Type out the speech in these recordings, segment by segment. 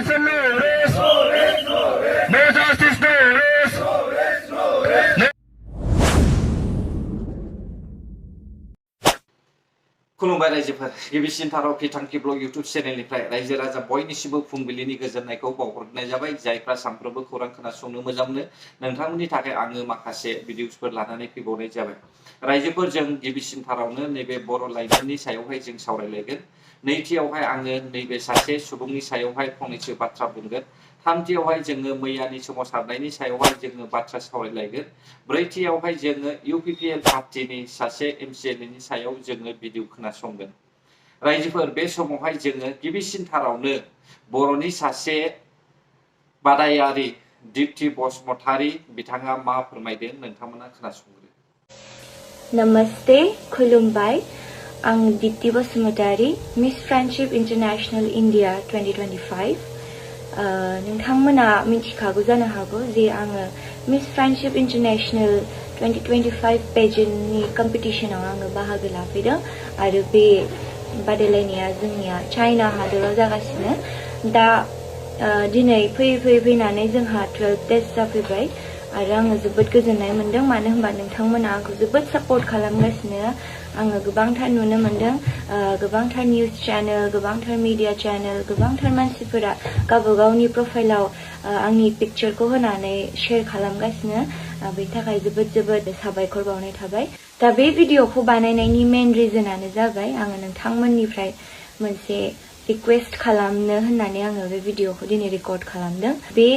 Corruption no rest. No justice no rest. खुलुमबाय रायजोफोर गिबिसिन थाराव फिथांखि ब्लग इउट्युब चेनेलनिफ्राय रायजो राजा बयनिसिमबो फुंबिलिनि गोजोननायखौ बावहरनाय जाबाय जायफ्रा सानफ्रोमबो खौरां खोनासंनो मोजां मोनो नोंथांमोननि थाखाय आङो माखासे भिडिअसफोर लानानै फैबावनाय जाबाय रायजोफोर जों गिबिसिन थारावनो नैबे बर' लाइमोननि सायावहाय जों सावरायलायगोन नैथियावहाय आङो नैबे सासे सुबुंनि सायावहाय फंनैसो बाथ्रा बुंगोन थामथियावहाय जोङो मैयानि सोमावसारनायनि सायावहाय जोङो बाथ्रा सावरायलायगोन ब्रैथियावहाय जोङो इउपिपिएल पार्टीनि सासे एमसिएलनि सायाव जोङो भिडिअ खोनासंगोन रायजोफोर बे समावहाय जोङो गिबिसिन थारावनो बर'नि सासे बादायारि दिप्ति बसुमतारी बिथाङा मा फोरमायदों नोंथांमोना खोनासंग्रो। नमस्ते खुलुमबाय आं Dipti Basumatary miss friendship international India 2025 नोंथांमोना मिथिखागौ जानो हागौ जे आङो मिस फ्रेंडशिप इंटरनेशनल 2025 पेजेंटनि कम्पिटिशनाव आङो बाहागो लाफैदों आरो बे बादायलायनाया जोंनिया चाइना हादराव जागासिनो दा दिनै फैनानै जोंहा 12th टेस्ट जाफैबाय आरो आङो जोबोद गोजोननाय मोनदों मानो होनबा नोंथांमोना आंखौ जोबोद सापर्ट खालामगासिनो आङो गोबांथार नुनो मोनदों गोबांथार निउज चैनल गोबांथार मीडिया चैनल गोबांथार मानसिफोरा गावबा गावनि प्रोफाइलाव आंनि पिक्चरखौ होनानै शेयर खालामगासिनो बेनि थाखाय जोबोद साबायखर बावनाय थाबाय दा बे भिडिअखौ बानायनायनि मेन रिजनानो जाबाय आङो नोंथांमोननिफ्राय मोनसे रिक्वेस्ट खालामनो होननानै आङो बे भिडिअखौ दिनै रेकर्ड खालामदों बे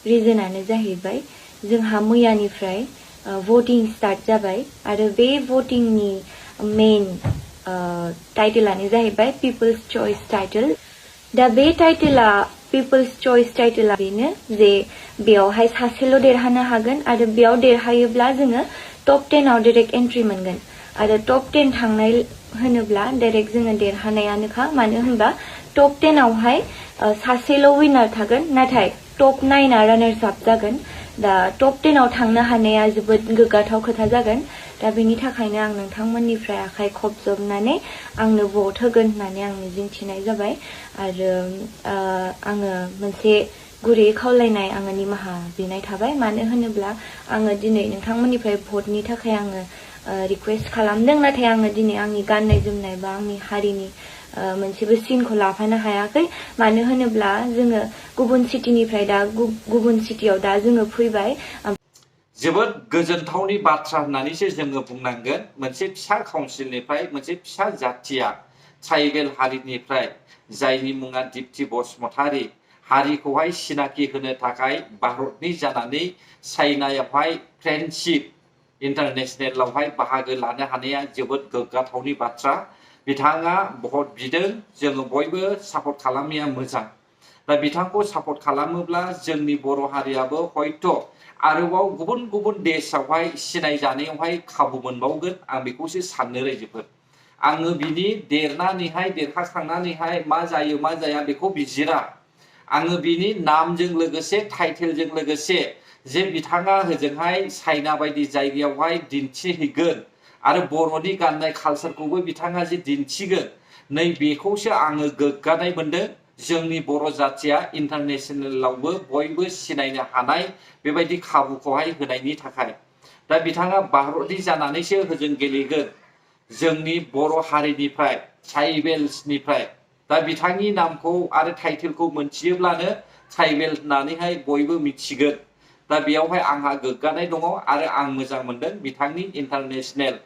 रिजनानो जाहैबाय जोंहा मैयानिफ्राय voting स्टार्ट जाबाय आरो बे votingनि मेन टाइटलानो जाहैबाय पिपल्स चॉइस टाइटल दा बे टाइटला पिपल्स चॉइस टाइटला बेनो जे बेयावहाय सासेल' देरहानो हागोन आरो बेयाव देरहायोब्ला जोङो टप 10 आव डाइरेक्ट एन्ट्रि मोनगोन आरो टप 10 थांनाय होनोब्ला डाइरेक्ट जोङो देरहानायानोखा मानो होनबा टप 10 आवहाय सासेल' विनार थागोन नाथाय टप 9 आ रानार्स आप जागोन दा टप 10 आव थांनो हानाया जोबोद गोग्गाथाव खोथा जागोन दा बेनि थाखायनो आं नोंथांमोननिफ्राय आखाइ खबजबनानै आंनो भट होगोन होननानै आं मिजिंथिनाय जाबाय आरो आङो मोनसे गुरै खावलायनाय आङो निमाहा बिनाय थाबाय मानो होनोब्ला आङो दिनै नोंथांमोननिफ्राय भटनि थाखाय आङो रिक्वेस्ट खालामदों नाथाय आङो दिनै आंनि गाननाय जोमनाय बा आंनि हारिनि मोनसेबो सिनखौ लाफानो हायाखै मानो होनोब्ला जोङो गुबुन सिटिनिफ्राय दा गुबुन सिटियाव दा जोङो फैबाय जोबोद गोजोनथावनि बाथ्रा होननानैसो जोङो बुंनांगोन मोनसे फिसा काउन्सिलनिफ्राय मोनसे फिसा जाथिया ट्राइबेल हारिनिफ्राय जायनि मुङा दिप्ति बसुमतारी हारिखौहाय सिनाखि होनो थाखाय भारतनि जानानै चाइनायावहाय फ्रेंडशिप इन्टारनेशनेलावहाय बाहागो लानो हानाया जोबोद गोग्गाथावनि बाथ्रा बिथाङा भट बिदों जोङो बयबो सापर्ट खालामनाया मोजां दा बिथांखौ सापर्ट खालामोब्ला जोंनि बर' हारियाबो हयथ' आरोबाव गुबुन देशआवहाय सिनायजानायावहाय खाबु मोनबावगोन आं बेखौसो साननो रायजोफोर आङो बिनि देरहाखांनानैहाय मा जायो मा जाया बेखौ बिजिरा आङो बिनि नामजों लोगोसे टाइटेलजों लोगोसे जे बिथाङा होजोंहाय चाइना बायदि जायगायावहाय दिन्थिहैगोन आरो बर'नि गाननाय कालचारखौबो बिथाङा जे दिन्थिगोन नै बेखौसो आङो गोग्गानाय मोनदों जोंनि बर' जाथिया इन्टारनेशनेलावबो बयबो सिनायनो हानाय बेबायदि खाबुखौहाय होनायनि थाखाय दा बिथाङा भारतनि जानानैसो होजों गेलेगोन जोंनि बर' हारिनिफ्राय ट्राइबेल्सनिफ्राय दा बिथांनि नामखौ आरो टाइटेलखौ मोनथियोब्लानो ट्राइबेल होननानैहाय बयबो मिथिगोन दा बेयावहाय आंहा गोग्गानाय दङ आरो आं मोजां मोनदों बिथांनि इन्टारनेशनेल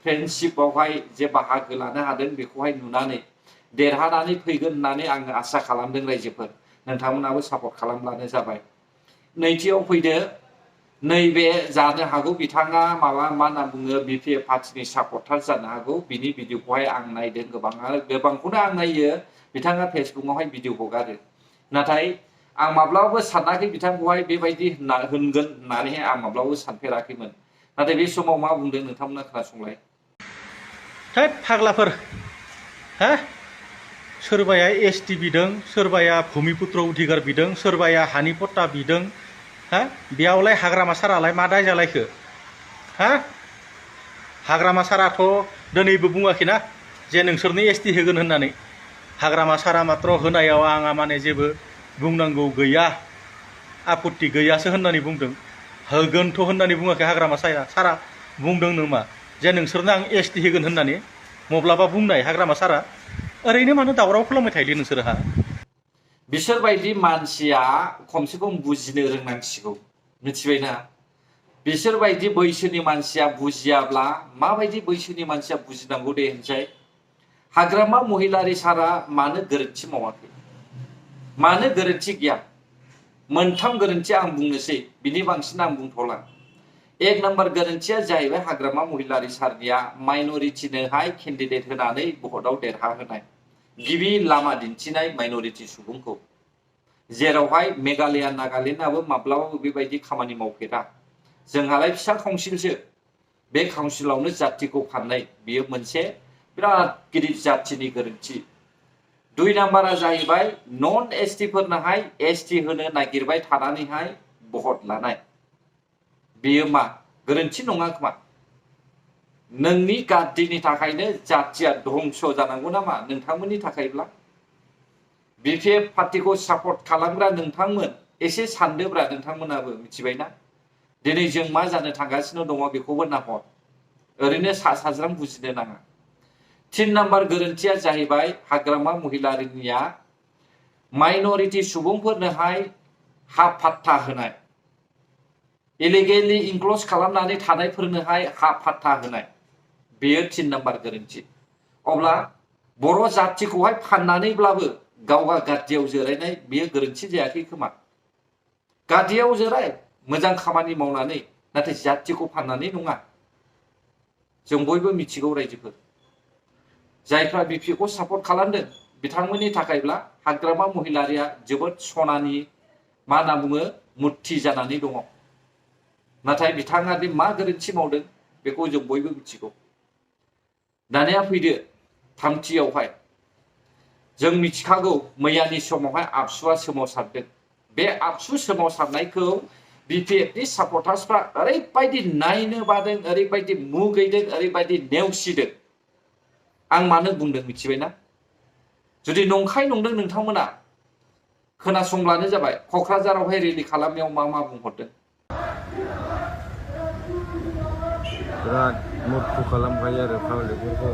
फ्रेंडशिपआवहाय जे बाहागो लानो हादों बेखौहाय नुनानै देरहानानै फैगोन होननानै आङो आसा खालामदों रायजोफोर नोंथांमोनाबो सापर्ट खालामब्लानो जाबाय नैथियाव फैदो नैबे जानो हागौ बिथाङा मा होनना बुङो बिपिएफ पार्टीनि सापर्टार जानो हागौ बिनि भिडिअखौहाय आं नायदों गोबांखौनो आं नायो बिथाङा फेसबुकआवहाय भिडिअ हगारो नाथाय आं माब्लाबाबो सानाखै बिथांखौहाय बेबायदि होनगोन होननानैहाय आं माब्लाबाबो सानफेराखैमोन नाथाय बे समाव मा बुंदों नोंथांमोना खोनासंलाय थै फाग्लाफोर हा सोरबाया एसटि बिदों सोरबाया भुमिपुत्र अधिकार बिदों सोरबाया हानि पट्टा बिदों हा बेयावलाय हाग्रामा सारालाय मा दाय जालायखो हा हाग्रामा साराथ' दिनैबो बुङाखैना जे नोंसोरनो एसटि होगोन होननानै हाग्रामा सारा मात्र होनायाव आंहा माने जेबो बुंनांगौ गैया आपत्ति गैयासो होननानै बुंदों होगोनथ' होननानै बुङाखै हाग्रामा सारा बुंदों नामा जे नोंसोरनो आं एसटि होगोन होननानै मब्लाबा बुंनाय हाग्रामा सारा ओरैनो मानो दावराव खालामबाय थायोलै नोंसोरहा बिसोरबायदि मानसिया खमसे खम बुजिनो रोंनांसिगौ मिथिबायना बिसोरबायदि बैसोनि मानसिया बुजियाब्ला माबायदि बैसोनि मानसिया बुजिनांगौ दे होनसै हाग्रामा महिलारि सारा मानो गोरोन्थि मावाखै मानो गोरोन्थि गैया मोनथाम गोरोन्थि आं बुंनोसै बिनि बांसिन आं बुंथ'ला एक नम्बर गोरोन्थिया जाहैबाय हाग्रामा महिलारि सारनिया माइनरिटिनोहाय केन्डिडेट होनानै भटआव देरहाहोनाय गिबि लामा दिन्थिनाय माइनरिटि सुबुंखौ जेरावहाय मेघालया नागालेण्डआबो माब्लाबाबो बेबायदि खामानि मावफेरा जोंहालाय फिसा काउन्सिलसो बे काउन्सिलावनो जातिखौ फाननाय बियो मोनसे बिराद गिदिर जातिनि गोरोन्थि दुइ नाम्बारा जाहैबाय नन एसटि फोरनोहाय एसटि होनो नागिरबाय थानानैहाय भट लानाय बेयो मा गोरोन्थि नङा खोमा नोंनि गाद्दिनि थाखायनो जातिया धंस जानांगौ नामा नोंथांमोननि थाखायब्ला बिपिएफ पार्टिखौ सापर्ट खालामग्रा नोंथांमोन एसे सानदोब्रा नोंथांमोनाबो मिथिबायना दिनै जों मा जानो थांगासिनो दङ बेखौबो नाहर ओरैनो सा साज्रां बुजिनो नाङा तीन नाम्बार गोरोन्थिया जाहैबाय हाग्रामा महिलारिनिया माइनरिटि सुबुंफोरनोहाय हा पाट्टा होनाय इलिगेलि इनक्ल'ज खालामनानै थानायफोरनोहाय हा पाट्टा होनाय बेयो तीन नाम्बार गोरोन्थि अब्ला बर' जातिखौहाय फाननानैब्लाबो गावगा गाद्दियाव जिरायनाय बेयो गोरोन्थि जायाखै खोमा गाद्दियाव जिराय मोजां खामानि मावनानै नाथाय जातिखौ फाननानै नङा जों बयबो मिथिगौ रायजोफोर जायफ्रा बिपिखौ सापर्ट खालामदों बिथांमोननि थाखायब्ला हाग्रामा महिलारिया जोबोद सनानि मा होनना बुङो मुर्ति जानानै दङ नाथाय बिथाङा दि मा गोरोन्थि मावदों बेखौ जों बयबो मिथिगौ दानिया फैदो थामथियावहाय जों मिथिखागौ मैयानि समावहाय आबसुआ सोमावसारदों बे आबसु सोमावसारनायखौ बिपिएफनि सापर्टार्सफ्रा ओरैबायदि नायनो बादों ओरैबायदि मुगैदों ओरैबायदि नेवसिदों आं मानो बुंदों मिथिबायना जुदि नंखाय नंदों नोंथांमोना खोनासंब्लानो जाबाय क'क्राझारावहाय रेलि खालामनायाव मा बुंहरदों बिराद मुर्ख खालामखायो आरो पाब्लिकफोरखौ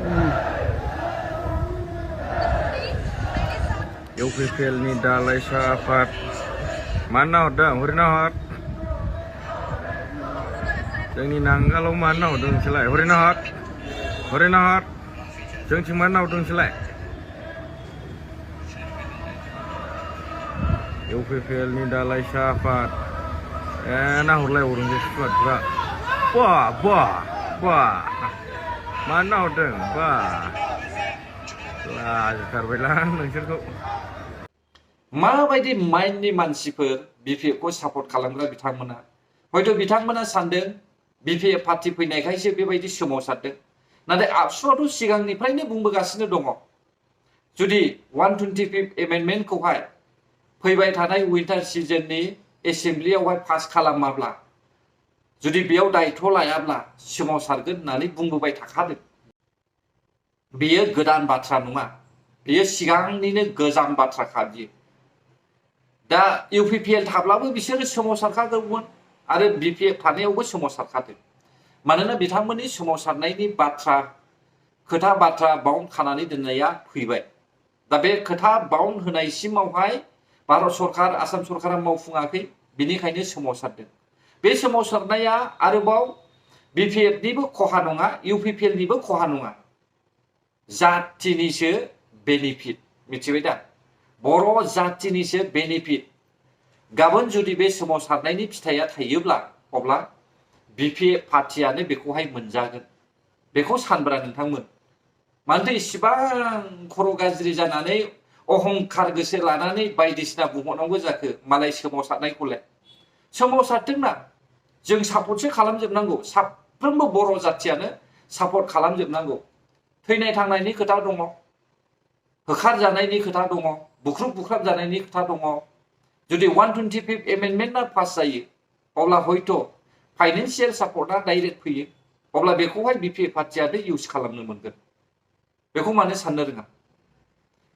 इउपिपिएलनि दालाइसा आफाद मानो नाहरदों हरैना हर जोंनि नांगालाव मानो नाहरदों नोंसोरलाय हरैना हर जोंथिं मानो नाहरदों नोंसोरलाय इउपिपिएलनि दालाइसा आफाद नाहरलायहरदों बे सुवादफ्रा बा मानो नाहरदों बा लाजिथारबायलां नोंसोरखौ माबायदि माइन्डनि मानसिफोर बिपिएफखौ सापर्ट खालामग्रा बिथांमोना हयथ' बिथांमोना सानदों बिपिएफ पार्टी फैनायखायसो बेबायदि सोमावसारदों नाथाय आबसुआथ' सिगांनिफ्रायनो बुंबोगासिनो दङ जुदि 125 एमेन्डमेन्टखौहाय फैबाय थानाय विन्टार सिजननि एसेम्ब्लियावहाय पास खालामाब्ला जुदि बेयाव दायथ' लायाब्ला सोमावसारगोन होननानै बुंबोबाय थाखादों बेयो गोदान बाथ्रा नङा बेयो सिगांनिनो गोजाम बाथ्राखा बियो दा इउपिपिएल थाब्लाबो बिसोरो सोमावसारखागौमोन आरो बिपिएफ थानायावबो सोमावसारखादों मानोना बिथांमोननि सोमावसारनायनि खोथा बाथ्रा बाउन्ड खानानै दोननाया फैबाय दा बे खोथा बाउन्ड होनायसिमावहाय भारत सरकार आसाम सरकारा मावफुङाखै बिनिखायनो सोमावसारदों बे सोमावसारनाया आरोबाव बिपिएफनिबो खहा नङा इउपिपिएलनिबो खहा नङा जातिनिसो बेनिफिट मिथिबाय दा बर' जातिनिसो बेनिफिट गाबोन जुदि बे सोमावसारनायनि फिथाइया थायोब्ला अब्ला बिपिएफ पार्टियानो बेखौहाय मोनजागोन बेखौ सानब्रा नोंथांमोन मानोथो इसिबां खर' गाज्रि जानानै अहंखार गोसो लानानै बायदिसिना बुंहरनांगौ जाखो मालाय सोमावसारनायखौलाय सोमावसारदोंना जों सापर्टसो खालामजोबनांगौ साफ्रोमबो बर' जातियानो सापर्ट खालामजोबनांगौ थैनाय थांनायनि खोथा दङ होखारजानायनि खोथा दङ बुख्रुब बुख्राब जानायनि खोथा दङ जुदि 125 एमेन्डमेन्टआ पास जायो अब्ला हयथ' फाइनेन्सियेल सापर्टआ डाइरेक्ट फैयो अब्ला बेखौहाय बिपिएफ पार्टियानो इउज खालामनो मोनगोन बेखौ मानो साननो रोङा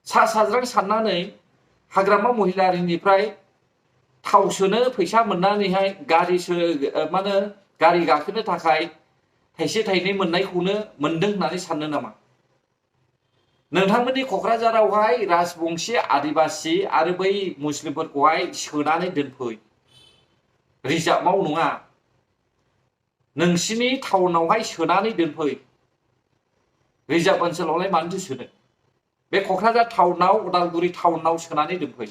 सा साज्रां साननानै हाग्रामा महिलारिनिफ्राय थाव सोनो फैसा मोननानैहाय गारि गाखोनो थाखाय थाइसे थाइनै मोननायखौनो मोनदों होननानै साननो नामा? नोंथांमोननि क'क्राझारावहाय राजबंशी आदिबासि आरो बै मुस्लिमफोरखौहाय सोनानै दोनफै, रिजार्भआव नङा, नोंसिनि टाउनावहाय सोनानै दोनफै। रिजार्भ ओनसोलावलाय मानोथो सोनो? बे क'क्राझार टाउनाव, उदालगुरि टाउनाव सोनानै दोनफै।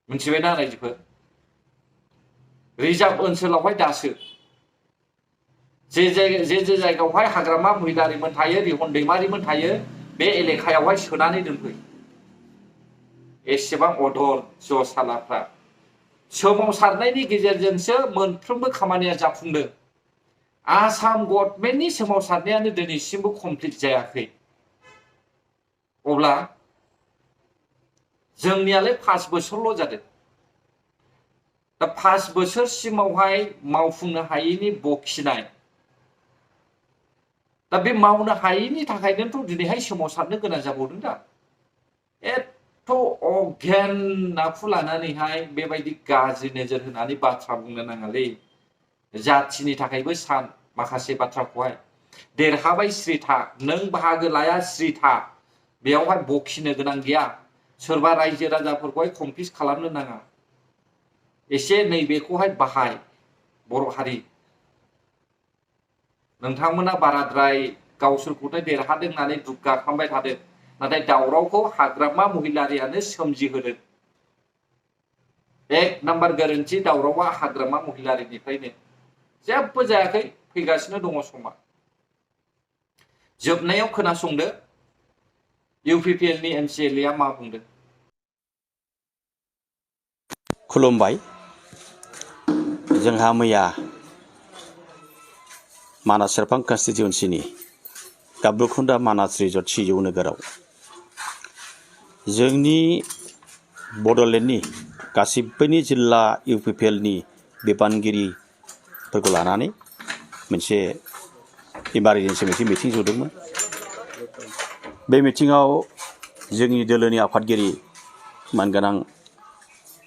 मिथिबायना रायजोफोर? रिजार्भ ओनसोलावहाय दासो जे जायगायावहाय हाग्रामा महिलारिमोन थायो, रिहन दैमारिमोन थायो, बे एलेखायावहाय सोनानै दोनफै। एसेबां अधर जसालाफ्रा सोमावसारनायनि गेजेरजोंसो मोनफ्रोमबो खामानिया जाफुंदों। आसाम गभर्नमेन्टनि सोमावसारनायानो दिनैसिमबो कमप्लिट जायाखै। अब्ला जोंनियालाय 5 बोसोरल' जादों। दा 5 बोसोरसिमावहाय मावफुंनो हायैनि बखिनाय, दा बे मावनो हायैनि थाखायनोथ' दिनैहाय सोमावसारनो गोनां जाबावदों दा। एथ' अज्ञान आखु लानानैहाय बेबायदि गाज्रि नोजोर होनानै बाथ्रा बुंनो नाङालै। जाथिनि थाखायबो सान माखासे बाथ्राखौहाय। देरहाबाय श्रीथा, नों बाहागो लाया श्रीथा, बेयावहाय बखिनो गोनां गैया। सोरबा रायजो राजाफोरखौहाय कमपिस खालामनो नाङा। एसे नैबेखौहाय बाहाय बर' हारि। नोंथांमोना बाराद्राय गावसोरखौनो देरहादों होननानै दुग्गाखांबाय थादों, नाथाय दावरावखौ हाग्रामा महिलारियानो सोमजिहोदों। 1 नाम्बार गोरोन्थि दावरावा हाग्रामा महिलारिनिफ्रायनो। जेबो जायाखै, फैगासिनो दङ समा। जोबनायाव खोनासंदो इउपिपिएलनि एमसिएलएआ मा बुंदों। खुलुमबाय। जोंहा मैया मानास सेरफां कन्स्टिटिउन्सिनि गाब्रुखुन्दा मानास रिजर्ट सिजौ नोगोराव जोंनि बड'लेण्डनि गासिबोनि जिल्ला इउपिपिएलनि बिबानगिरिफोरखौ लानानै मोनसे इमारजेन्सि मोनसे मिटिं जदोंमोन। बे मिटिङाव जोंनि दोलोनि आफादगिरि मानगोनां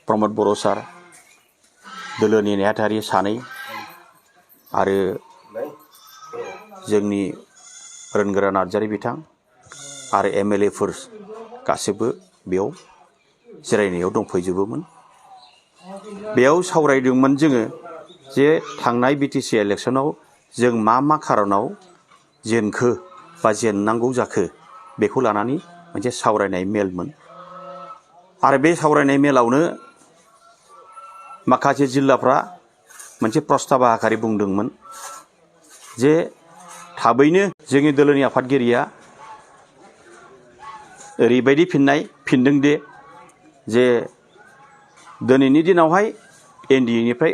प्रमद बर' सार, दोलोनि नेहाथारि 2 आरो जोंनि रोनगोरा नार्जारि बिथां आरो एमएलएफोर गासिबो बेयाव जिरायनायाव दंफैजोबोमोन। बेयाव सावरायदोंमोन जोङो जे थांनाय बिटिसि इलेक्सनाव जों मा खारनाव जेनखो बा जेननांगौ जाखो बेखौ लानानै मोनसे सावरायनाय मेलमोन। आरो बे सावरायनाय मेलावनो माखासे जिल्लाफ्रा मोनसे प्रस्ताब आखारि बुंदोंमोन जे थाबैनो जोंनि दोलोनि आफादगिरिया ओरैबायदि फिनदों दे जे दिनैनि दिनावहाय एनडिएनिफ्राय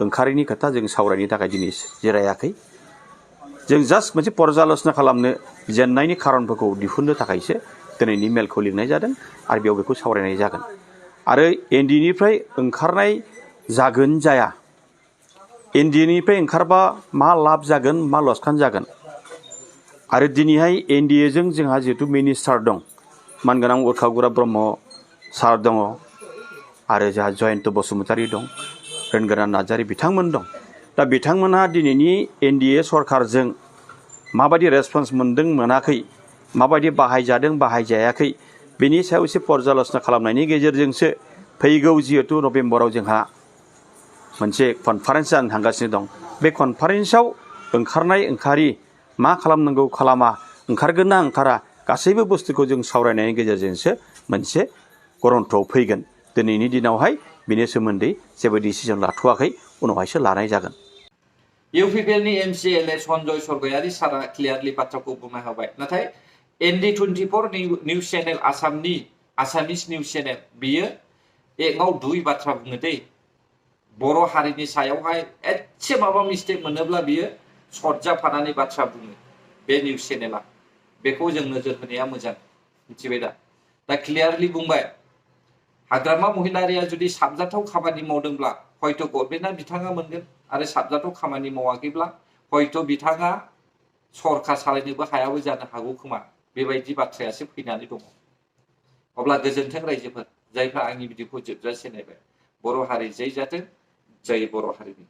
ओंखारैनि खोथा जों सावरायनो थाखाय दिनै जिरायाखै। जों जास्ट मोनसे पर्यालोचना खालामनो, जेननायनि खारनफोरखौ दिहुननो थाखायसो दिनैनि मेलखौ लिंनाय जादों आरो बेयाव बेखौ सावरायनाय जागोन। आरो एनडिएनिफ्राय ओंखारनाय जागोन जाया, एनडिएनिफ्राय ओंखारबा मा लाब जागोन, मा लसकान जागोन, आरो दिनैहाय एनडिएजों जोंहा जिहेतु मिनिस्टार दं, मानगोनां उरखाव ब्रह्म सार दङ, आरो जोंहा जयन्त बसुमतारी दं, रोनगोरा नार्जारि बिथांमोन दं। दा बिथांमोनहा दिनैनि एनडिए सरकारजों माबायदि रेसपन्स मोनदों मोनाखै, माबायदि बाहायजादों बाहायजायाखै, बेनि सायाव एसे पर्यालोचना खालामनायनि गेजेरजोंसो फैगौ जिहेतु नभेम्बराव जोंहा मोनसे कनफारेन्स जानो थांगासिनो दं। बे कनफारेन्सआव ओंखारनाय ओंखारि, मा खालामनांगौ खालामा, ओंखारगोन ना ओंखारा, गासैबो बुस्थुखौ जों सावरायनायनि गेजेरजोंसो मोनसे गरन्थ'आव फैगोन। दिनैनि दिनावहाय बेनि सोमोन्दै जेबो डिसिजन लाथ'वाखै, उनावहायसो लानाय जागोन। इउपिपिएलनि एमसिएलए सन्जय सरगयारि सारा क्लियारलि बाथ्राखौ बुंना होबाय। नाथाय ND24 news channel, Assamese news channel, बियो 1आव 2 बाथ्रा बुङो दै। बर' हारिनि सायावहाय एसे माबा मिस्टेक मोनोब्ला बियो सरजाफानानै बाथ्रा बुङो बे निउज चेनेला। बेखौ जों नोजोर होनाया मोजां, मिथिबाय दा? दा क्लियारलि बुंबाय, हाग्रामा महिलारिया जुदि साबजाथाव खामानि मावदोंब्ला हयथ' गभर्नमेन्टआ बिथाङा मोनगोन, आरो साबजाथाव खामानि मावाखैब्ला हयथ' बिथाङा सरकार सालायनोबो हायाबो जानो हागौ खोमा। बेबायदि बाथ्रायासो फैनानै दङ। अब्ला गोजोन्थों रायजोफोर जायफ्रा आंनि भिडिअखौ जोबजासे नायबाय बर' हारि जै जाथों जय बर' हारिनि